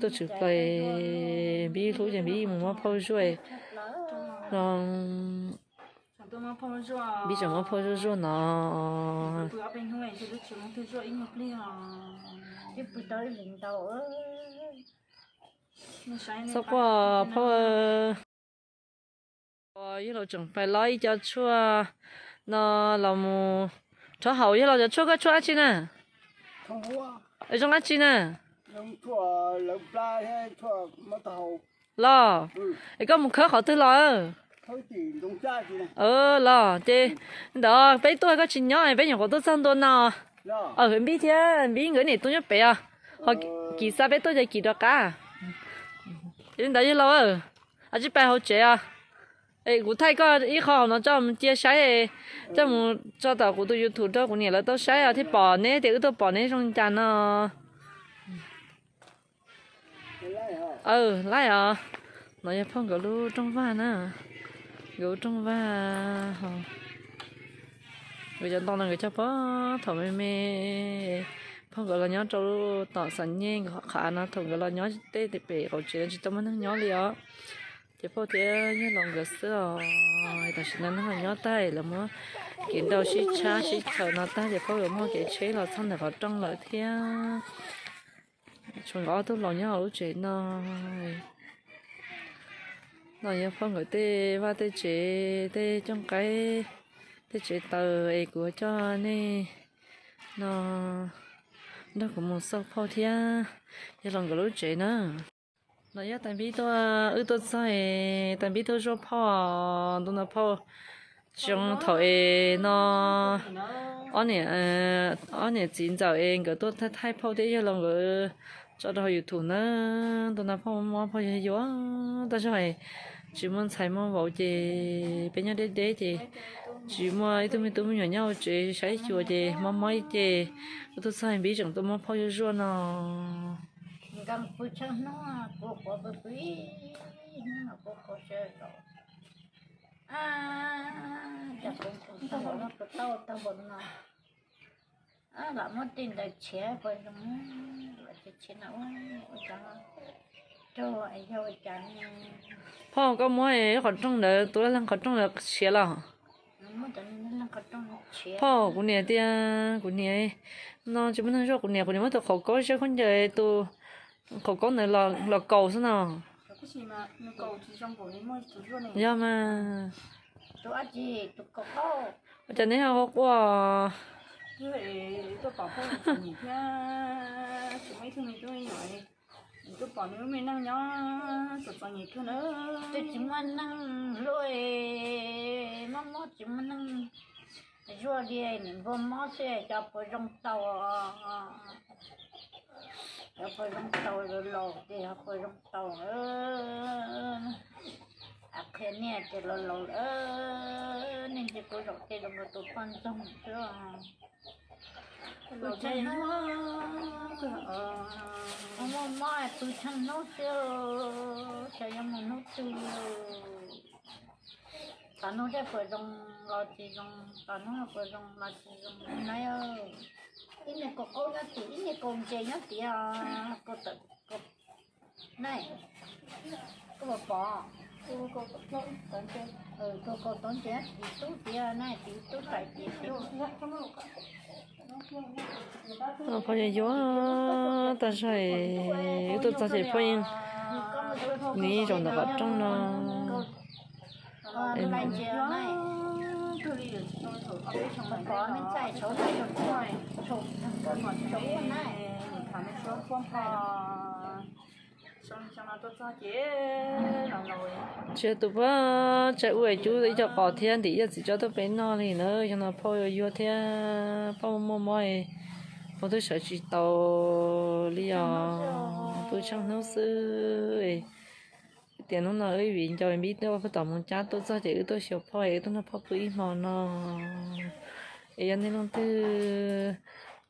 Tuaj tshwm plaws, Npib hlub ces Npib mus muab phauj zuaj no. Npib tseem muab phauj zuaj zuaj no. Txhob quaj phauj. Yawg laus tseem pais lov ib co tshuaj no los mus rhaub haus. Yawg laus, cov tshuaj koj tshuaj dab tsi na? Zoo dab tsi na? Los, es koj mus khawb qhov twg los? Los ces ntawd peb tuaj koj tsis nyob, peb nyuam qhuav tuaj txog ntua no. Npib thiab Npib nkawd niam tub nyob pem os, ho Kim xa peb tuaj ces Kim rov qab. Ces li ntawd yawg laus, a, tsis pais hauv tsev os. Es kuv thaij koj ib qho hauv no coj mus cia saib, coj mus tso tom kuv tus YouTube rau kuv niam lawv tau saib os, thiaj pom neb tias wb tuaj pom neb zoo cas no. Aw, laib os. No yog phauj nkawd lub rooj vag na. Nkawd lub rooj vag, nkawd cov ntoo no nkawd cog pog thaum me me. Phauj nkawd los nyob rau tom xam nyej nkawd qhov av no, thaum nkawd los nyob tej pem qaum tsev no tsis tau muaj neeg nyob li os. Ces phauj thiab yawg laus nkawd xwb os. Tam sim no neeg los nyob tag, lawv muab kev nrau sib tshab sib chaws no tag ces phauj yuav muaj kev tsheb los txog ntawm qhov rooj lawm thiab. Tshuav nkawd ob tug laus nyob hauv lub tsev no. No yog phauj nkawd tej vaj tej tsev, tej cooj qaib, tej tsev taws es kuv coj nej no nrog kuv mus xauj phauj thiab yawg laus nkawd lub tsev na. No yog tais Npib tuaj, wb tuaj txog, tais Npib tuaj zuaj phauj. Ntu no phauj tsis zoo thaum es no ob niam, ob niam txiv ntxawm es nkawd tuaj thaij thaij phauj thiab yawg laus nkawd tso rau hauv YouTube na. Ntu no phauj mob phauj yuag yuag tag zog, tsis muaj ntxhais muaj vauv ces peb nyob deb deb ces tsis muaj ib tug me tub me nyuam nyob hauv tsev saib xyuas ces mob mob ib ce. Wb tuaj txog Npib tseem tuaj muab phauj zuaj zuaj no. Phauj, koj muab qhov rooj ntawd, tus laj leeg qhov rooj ntawd tshiav los? Phauj, kuv niam tias, kuv niam, no tsis muaj neeg zuaj kuv niam, kuv niam muab tus qhauv kaub zeb khaub ncaws, tus qhauv kaub ntawd los kaus xwb no. Yog mas. Ua cas neb ho quaj quaj? Twb tsis muaj neeg hlub, mob mob tsis muaj neeg zuaj li, niam npua mob xwb, cov puas zoo tau, cov puas zoo tau, laus laus ces ho puas zoo tau. Qhia nej ces laus laus lawm, nej ntsia kuv zaum tej zoo nkaus tus poj ntxoog xwb. Tus tshee hnub, mob mob tus tshee hnub xwb, xyov yuav mus hnub twg. Tom hnub tej puas zoo los tsis zoo, tom hnub puas zoo los tsis zoo na. Ib niag kaus qaub nyob tim, ib niag kaus ntses nyob tiav, kaus tawm, kaus, na, koj puas pom? Kaus, kaus tawv ntses tim tub tiav na, tim tub rais tiav. Phauj yuag yuag tag zog, wb tuaj txog ces phauj yeej nws zaum ntawm qhov rooj no. Tsis yog tus pab tsa ua cub ib co qos thiab ntim yaj txiv tso tuaj peb noj li na. Yog no phauj yuag yuag thiab phauj muaj mob, phauj twb sawv tsis tau li os. Pw tsheej hnub xwb. Tias hnub no wb viv ncaus Npib tuaj pheej tom mus cab tuaj txog ces wb tuaj xyuas phauj es wb tuaj nrog phauj pw ib hmo no. Es yog nej leej twg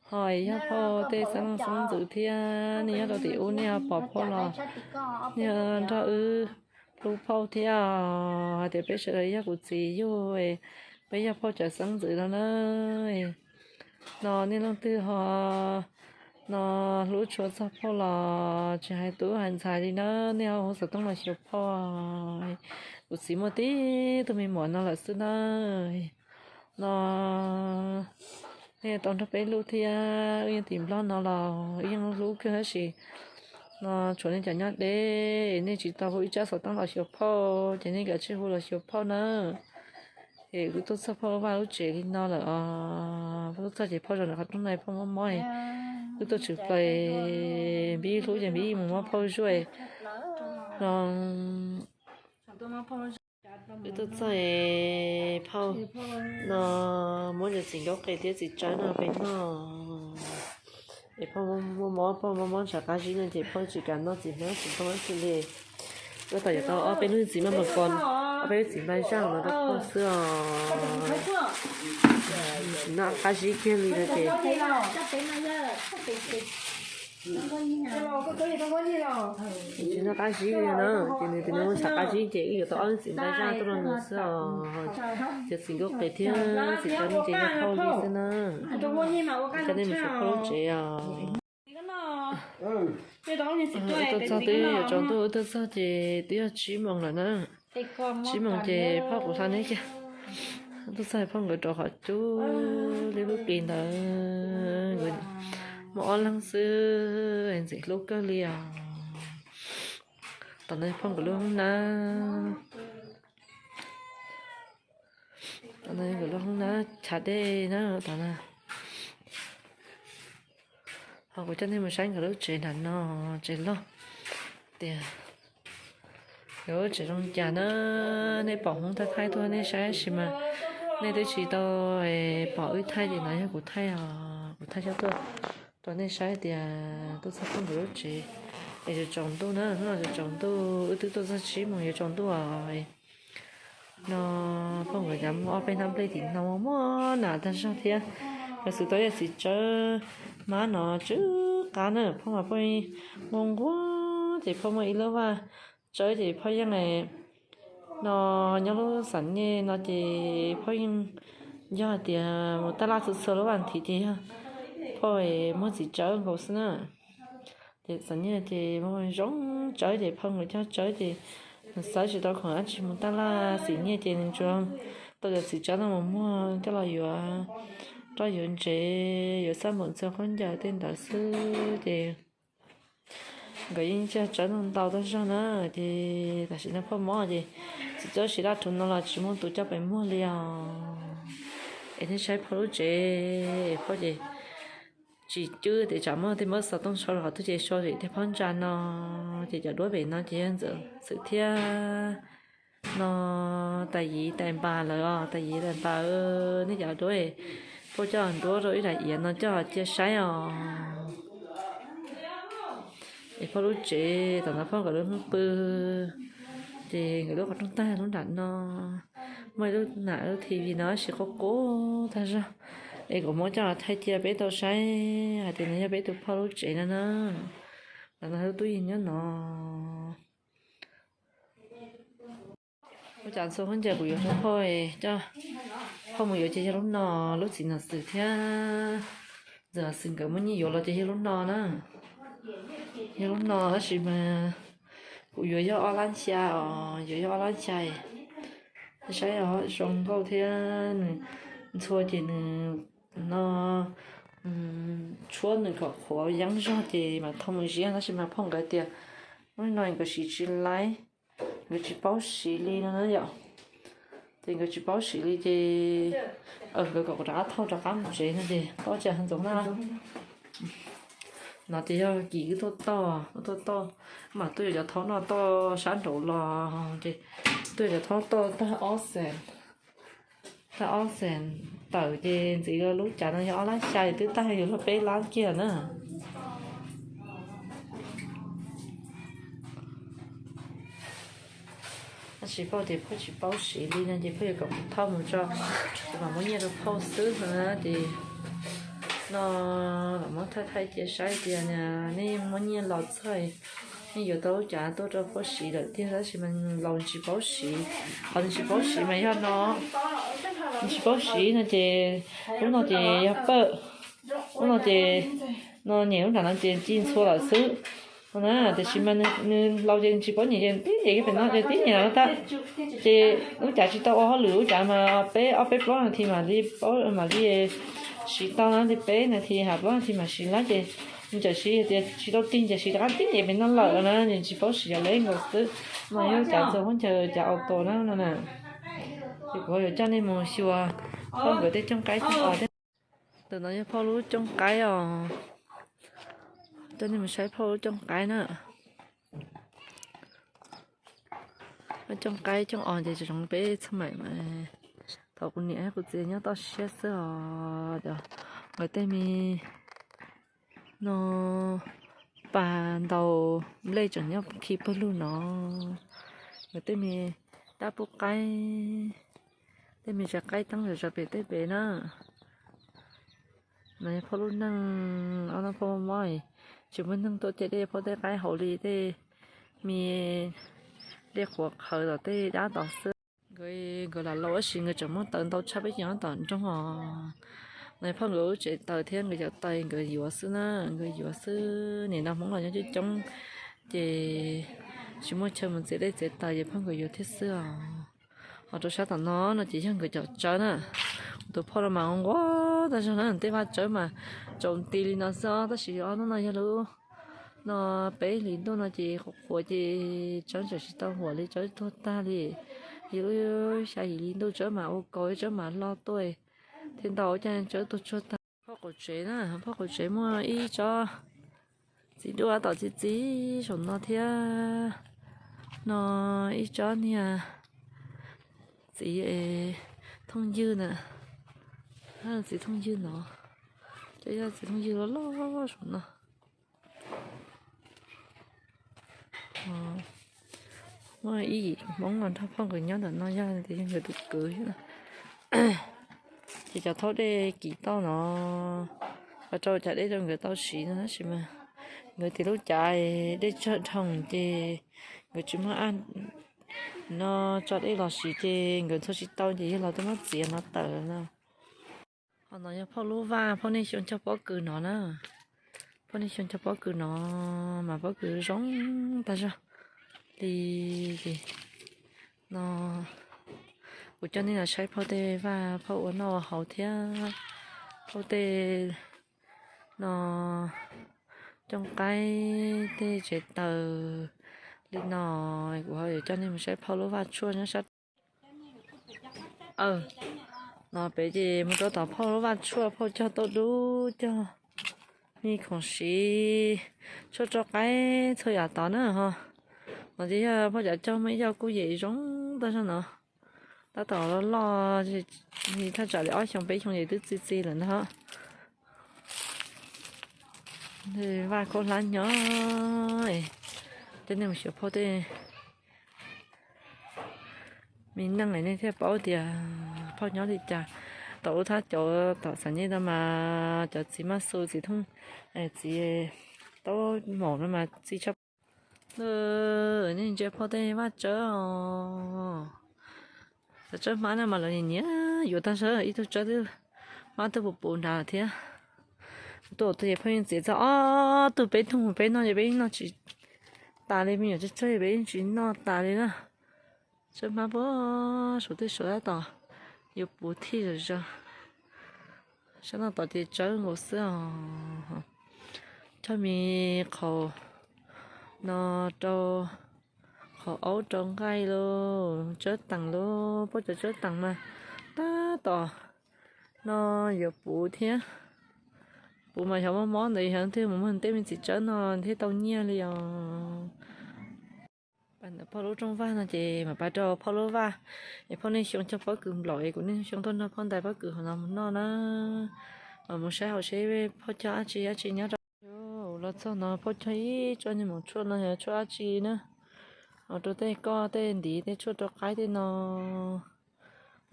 ho yog phauj tej xeeb leej xeeb ntxwv thiab nej nyob rau tim ub nej ho pom phauj los nej nrog wb hlub phauj thiab hais tias peb sawv daws yog kuv txiv yug, peb yog phauj cov xeeb ntxwv no na. No nej leej twg ho No hlub tshua txog phauj los tsis hais tub hais ntxhais li na, nej ho hu xov tooj los xyuas phauj. Kuv txiv muaj tib tug me muam no lawm xwb na. No nej tau nrog peb hlub thiab, wb yeej tim Nplog no los wb yeej hlub kawg tab sis no tshuav nej cov nyob deb, nej tsis tau hu ib tsab xov tooj los xyuas phauj ces nej kav tsij hu los xyuas phauj na. Es wb tuaj txog phauj lub vaj lub tsev li no lawm os, wb tuaj txog ces phauj zaum ntawm qhov rooj no phauj mob mob, wb tuaj tshwm plaws, Npib hlub ces Npib mus muab phauj zuaj no. Wb tuaj txog phauj no muab cov txiv nkaub qe thiab txiv tsawb no peb noj. Es phauj muaj mob, phauj mob mob ntshav qab zib no ces phauj tsis kam noj txiv hmab txiv ntoo dab tsi li. Wb tau yuav tau ob peb lub txiv maj npam kos, ob peb lub txiv nplai zaj no rau phauj xwb os. Tsis noj qab zib kiag li no ces tsis noj qab zib li na, ces nws tias nws muaj ntshav qab zib ces wb yuav tau ob lub txiv nplai zaj tuaj rau nws xwb os. Cov txiv nkaub qe thiab txiv tsawb no ces yog phauj li xwb na. Coj nej mus xyuas phauj lub tsev os. Tuaj txog twb yuav tsaus ntuj, wb tuaj txog ces twb yog tsib moos lawm na. Tsib moos ces phauj kuv hla neb kiag. Tuaj txog phauj nkawd rau qhov cub li lub qis ntawd, nkawd muaj ob leeg xwb, ntxim hlub kawg li os. Tom no phauj nkawd lub hoob nab, tom no nkawd lub hoob nab chav dej na tom no. Ho kuv coj nej mus saib nkawd lub tsev nram no, tsev loj tias nkawd lub tsev zoo cas na. Nej pom hoob thaij thaij tuaj nej saib sis mas nej twb tsis tau pom wb thaij ces no yog kuv thaij os, kuv thaij coj tuaj rau nej saib tias tuaj txog phauj nkawd lub tsev es yuav tsaus ntuj na, hnub no yuav tsaus ntuj, wb twb tuaj txog tsib moos yuav tsaus ntuj os. No phauj nkawd cov muaj ob peb hnab nplej tim no muaj nas tag zog thiab. Nkawd xwb tau ib txiv tsawb hmab no tsw qab na, phauj mas phauj nquag nquag ces phauj muaj ib lub vaj tsawb ces phauj yeej no nyob lub xam nyej no ces phauj yeej yog hais tias mus taj laj txhua txhua lub vas thiv ces yog phauj muaj txiv tsawb nkaus xwb na. Ces xam nyej ces zoo tsawb ces phauj nkawd cog tsawb ces nws xawb tsis tau khoom dab tsi mus taj laj xam nyej ces nws tsuas tau cov txiv tsawb no mus muag coj los yuav roj yuav ntsev, yuav xab npum txog khaub ncaws tej ntawd xwb ces nkawd yeej cog tsawb ntau ntau tag zog na. Ces tam sim no phauj mob ces txiv tsawb siv laj rhuv no los tsis muaj tus coj pem muag li os. Es nej saib phauj lub tsev, phauj ces tsis cwb tias tsam muaj tej npawb xov tooj sau rau qhov twg ces sau zem tiag phauj ntsa no. Ces cov duab pem no ces yog ntxawm xwm thiab no tais yiv tais npas lawm os, tais yiv tais npas. Nej cov duab, phauj coj duab rau ib daim iav no coj cia saib os. Es phauj lub tsev tom no phauj nkawd lub hoob pw, ces nkawd lub qhov rooj tag lub nram no. Muaj ib lub nam lub T V no tab sis qub qub tag zog. Es kuv muab coj thaij cia peb tau saib hais tias nws yog peb tus phauj lub tsev no na. Ntawm no lub tub yees nyob no. Ua cas txhua khaub ncaws kuv yuav rau phauj, coj phauj mus yuav ces yog lub no, lub txiv nom xwm thiab ntxawm nom xwm nkawd muab nyiaj yuav los ces yog lub no na. Yog lub no tab sis mas kuv yuav yog ob lab xya os, yuav yog ob lab xya. Saib zoo nkauj thiab nws ntxhua ces nws no tshuab nws kom qhuav yeeb zog ces mam thau mus ziab tab sis mas phauj nkawd tias lub no nkawd siv tsis laib, nkawd tsis paub siv li no na yom. Ces nkawd tsis paub siv li ces nkawd kom kuv rov qab thauj rov qab mus tsev no ces paub cas ntxoov na. No ces yog kis wb tuaj toj, wb tuaj toj, mam tuaj yuav cov thaub no toj sab nraud los ces tuaj yuav cov thaub toj tag ob xees, tag ob xees tawm ces ntxiv lub cav no yog ob lab xya es twb tag yuav luag peb lab kiag na. Tab sis phauj ces phauj tsis paub siv li no ces phauj yuav kom kuv thauj mus tso, kuv mam muab nyiaj rau phauj xwb no ces no los muab thaij thaij cia saib tias nej muab nyiaj los txog nej yuav tau lub cav tuaj rau phauj siv lawm tiag tab sis mas laus tsis paub siv. Qhov nws tsis paub siv mas yog no, nws tsis paub siv no ces lub no ces yog pawj, lub no ces no nyem lub nram no ces ci ntxhua lawm xwb. No na, tiam sis mas nws laus ces tsis paub nyem ces tib nyem kiag pem no ces tib nyem lawm tag. Ces lub cav tsis tau ua hauj lwm, lub cav mas peb ob peb plaub nas this mam li paub mam li siv tau na, li peb nas this hab plaub nas this mam siv lawm ces nws txawm siv tias tsis tau tig ces siv rov qab tib nyem pem no lawm na, ces tsis paub siv yog leb nkaus xwb. No yog cav txog peb chaw cav auto na no na. Ces kuv yuav coj nej mus xyuas phauj nkawd tej cooj qaib cooj os thiab. Ntawm no yog phauj lub cooj qaib os. Coj nej mus saib phauj lub cooj qaib na. Lub cooj qaib cooj os ces tseem zoo peb txhob maim mas thaum kuv niam thiab kuv txiv nyob toj siab xwb os. Cov nkawd tej me no pas ntaus nplej tseem nyob khi pawg lug no. Nkawd tej me dab pub qaib, tej me tsev qaib teeb zom zaws pem tej pem na. No yog phauj lub neej, ob no phauj mob, tsis muaj neeg tuaj cem tej phauj tej qaib hauv li, tej me dej qhuav qhawv tom tej dab tod xwb. Nkawd, nkawd lam laus tab sis nkawd tseem muaj taws ntau tshaj peb cov nyob tom nroog os. No phauj nkawd lub tsev taws thiab nkawd cov taws nkawd yuav xwb na, nkawd yuav xwb. Nim no Hmoob los nyob coob coob ces tsis muaj chaw mus txiav dej txiav taws ces phauj nkawd yuav thiab xwb os. Ho rau sab tom no no ces yog nkawd cov tsawb na. Tus phauj no mas nquag tag zog na, tej vaj tsawb mas tsaus nti li no xwb os, tab sis ob hnub no yog lub no peb hlis ntuj no ces qhuav qhuav ces tsawb tseem tsis tau huam li, tsawb tuag tag li. Yog lub xya yim hli ntuj tsawb mas ua kaus, tsawb mas hlo tuaj thiab ntau, ua cas tsawb tuag tsuag tag. Phauj qaum tsev na, phauj qaum tsev muaj ib tsob txiv duaj tom txi txiv saum no thiab. No ib tsob niag txiv thooj ywg na, txiv thooj ywg no, cov yog txiv thooj ywg loj loj saum no. Muaj ib yim Hmoob los nrog phauj nkawd nyob ntawm no, yog tias yog nkawd tus kwv. Ces cov thaub dej kim tauj no, ua rau cas dej rau nkawd tau siv no tab sis mas nkawd tias lub cav dej tsawg dhau ces nkawd tsis muaj ab no tso dej los siv ces nkawd ntxhua tsis tau ces yog los tuaj muab txiav no tawm no. Ho no yog phauj lub vaj, phauj niaj xyoo cog pob kws no na. Phauj niaj xyoo cog pob kws no mas pob kws zoo tag zog li. No kuv coj nej los saib phauj tej vaj, phauj ua noj ua haus thiab phauj tej no cooj qaib tej tsev taws li no. Kuv ho yuav coj nej mus saib phauj lub vaj tshuaj nyob sab no pem ces mus rau tom phauj lub vaj tshuaj, phauj cog tauj dub, cog me khoom siv, tshuaj rau qaib txhua yam tod na ho. No ces yog phauj cov cog muaj ib co kuj yem zoo tag zog no. Tab tom loj loj, thaj tsam li ob xyoo peb xyoo ces twb txi txiv lawm ntag. Vaj khaub hlab nyob, coj nej mus xyuas phauj tej me neej nej thiaj paub tias phauj nyob li cas. Tom lub thab cauv tom Xav Nyej no mas cov txiv maj xu, txiv thooj, txiv taub maum no mas txi tshaj. Nej ntsia phauj tej vaj tsawb os. Cov tsawb hmab no mas lawv nyiam nyiam yuav tag zog, ib tug tsawb twb hmab twb puv puv nrad thiab. Tuaj tus ces phauj yeej txiav txog ob tug peb tug peb noj ces peb yeej noj tsis tas li, me nyuam tsawg tsawg peb yeej tsis noj tas li na. Tsawb hmab puag saum tej saum tab tom yuav puv thij zom zaws. Sab no tom ces tsawb nkaus xwb os. Cog me qhaus no rau qhaus aub rau nqaij lauj, tsawb teem lauj, phauj cov tsawb teem mas tab tom no yuav puv thiab. Puv mas xyov mob mob ntawd xyov twg mus muag tej me txiv tsawb no thiaj tau nyiaj li os. Pas ntawm phauj lub rooj vag no ces mam pas rau phauj lub vaj, es phauj niaj xyoo cog pob kws nplaum es kuv niaj xyoo tuaj nrog phauj ntais pob kws hauv no mus noj na. Mas mus saib hauv seb phauj cog dab tsi dab tsi nyob rau. Los txog no phauj cog ib tsob niag maum tshuaj no yog tshuaj dab tsi na. Ua rau tej koj tej ntiv tej tshuaj rau qaib tej no.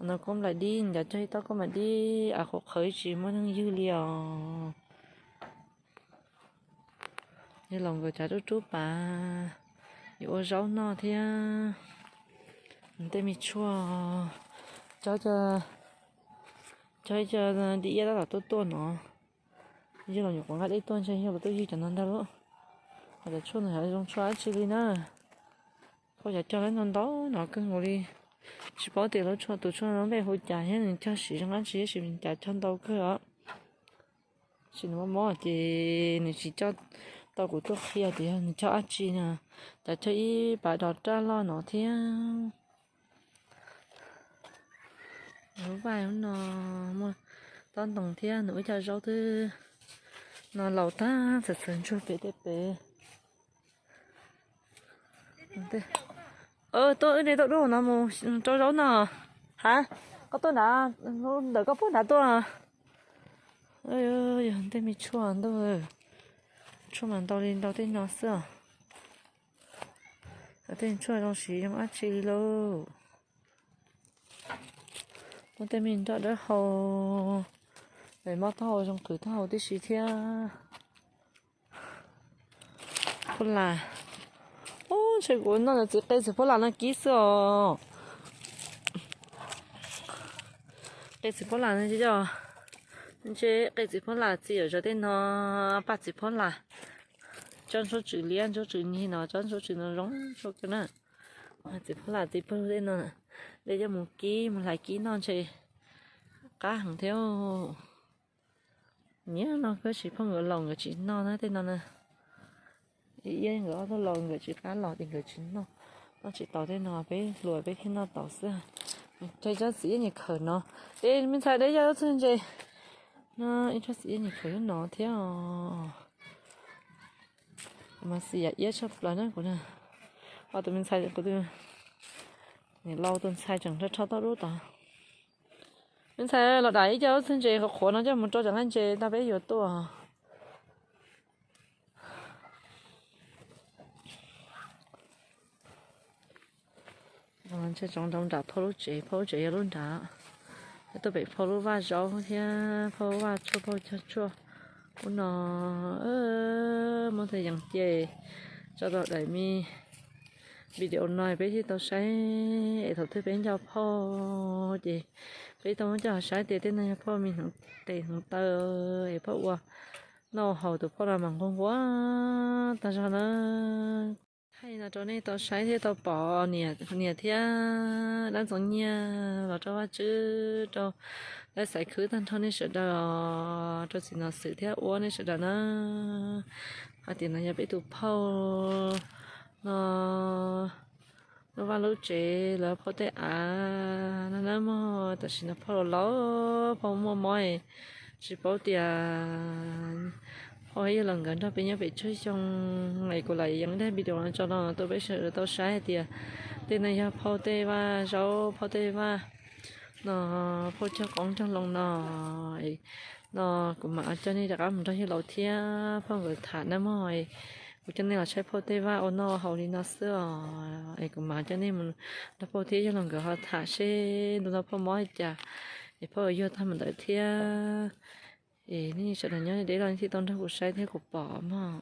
No koob nplaim dib, ncav cog ib tsob koob nplaim dib av qhuav qhawv tsis muaj neeg ywg li os. Yog los nkawd cov rub rub pas yuav ua zaub noj thiab. Tej me tshuaj, cog ib co dib iab tab tom tuaj tuaj no. Yog los nyuam qhuav nqa dej tuaj ntshe yog los tuaj ywg cov no ntag lauj. Ho cov tshuaj no xyov zoo tshuaj dab tsi li na. Phauj, cov cog lawm ntau ntau no kawg nkaus li. Tsis paub tias lawv tshuaj, tus tshuaj no npe hu cas thiab nws cog siv zoo dab tsi, tab sis cas cog ntau kawg os. Tab sis nws mob mob ces nws tsis coj tau kuv tuaj qhia tias yog nws cog dab tsi na. Cov cog ib pas dos raj loj no thiab. Lub vaj no muaj tob ntoos thiab nws ua cov zaub twb no laus tag, txawm txawm ntsuag pem tej pem. Tuaj wb ne, tuaj dub no mus rau zaub no. Ha, koj tuaj nrad, ntawm koj puag nrad tuaj. Yog tej me tshuaj ntuj, tshuaj mas ntau li ntau tej no xwb os. Tej tshuaj zoo siv zoo dab tsi li lauj. Muaj tej me nroj dawb hau, mob taub hau zoo qhwv taub hau tib si thiab. Phuab las. Ub, ntshe kuv noj cov txiv qe txiv phuab las no kib xwb os. Qe txiv phuab las no, ntshe qe txiv phuab las txiv yam zov tej no, paj txiv phuab las. Tsob ntsuab tswm liab ntsuab tswm nyig no, tsob ntsuab tswm no zoo tshuaj kawg na. Txiv phuab las txiv pawg lug tej no, de coj mus kib mus hlais kib noj ntshe qab heev thiab. Nyiam no kawg, tab sis phauj nkawd laus nkawd tsis noj na tej no na. Iab nkawd ob tug laus nkawd tsis qab los ces nkawd tsis noj. Noj tsis tau tej no, peb hluas peb thiaj noj tau xwb. Cog ib tsob txiv iab nyuam khawv no. Es me ntxhais, de coj lub txheej ntse no, ib tsob txiv iab nyuam khawv lub no thiab os. Kuv mas xis yam iab tshaj plaws na kuv na. Ho tus me ntxhais, kuv tus niam laus tus ntxhais tseem rho rho tauj dub tod. Me ntxhais, los dam ib co lub txheej ntse qhuav qhuav no coj mus rau cov nqaij ntse tau peb yuav tuaj. Ntshe tsoov nraud nram phauj lub tsev, phauj lub tsev yog lub nrad. Tuaj pem phauj lub vaj zaub thiab phauj lub vaj tshuaj, phauj cog tshuaj. Ub no muab tag yees ces tso rau daim me video no peb thiaj tau saib es thaum twg peb nco phauj ces peb tau muab coj saib tias tej no yog phauj me hneev tes hneev taw es phauj ua noj haus, tus phauj no mas nquag nquag tag zog na. Thaij no rau nej tau saib thiab tau pom niam thiab dab ntxoov nyiaj los rau Vajtswv, rau lawv xaiv khwb tag nrho nej sawv daws, rau txiv Nom Xwm thiab ua nej sawv daws na. Hais tias no yog peb tus phauj no lub vaj lub tsev, lawv phauj tej av no na mog. Tam sim no phauj los laus, phauj muaj mob, tsis paub tias phauj yog los nkawd nrog peb nyob pem tsawg xyoo. Es kuv lam yees daim video no tso no tuaj peb sawv daws tau saib hais tias tej no yog phauj tej vaj zaub, phauj tej vaj no, phauj cog qoob cog loo no. No kuv mam coj nej rov qab mus nrog yawg laus thiab phauj nkawd tham na mog. Kuv coj nej los saib phauj tej vaj ua noj haus li no xwb os. Es kuv mam coj nej mus nrog phauj thiab yawg laus nkawd ho tham seb ntu no phauj mob li cas, es phauj yuag tag mus ntawd thiab. Es nej sawv daws nyob deb los nej thiaj tau nrog kuv saib thiab kuv pom mog.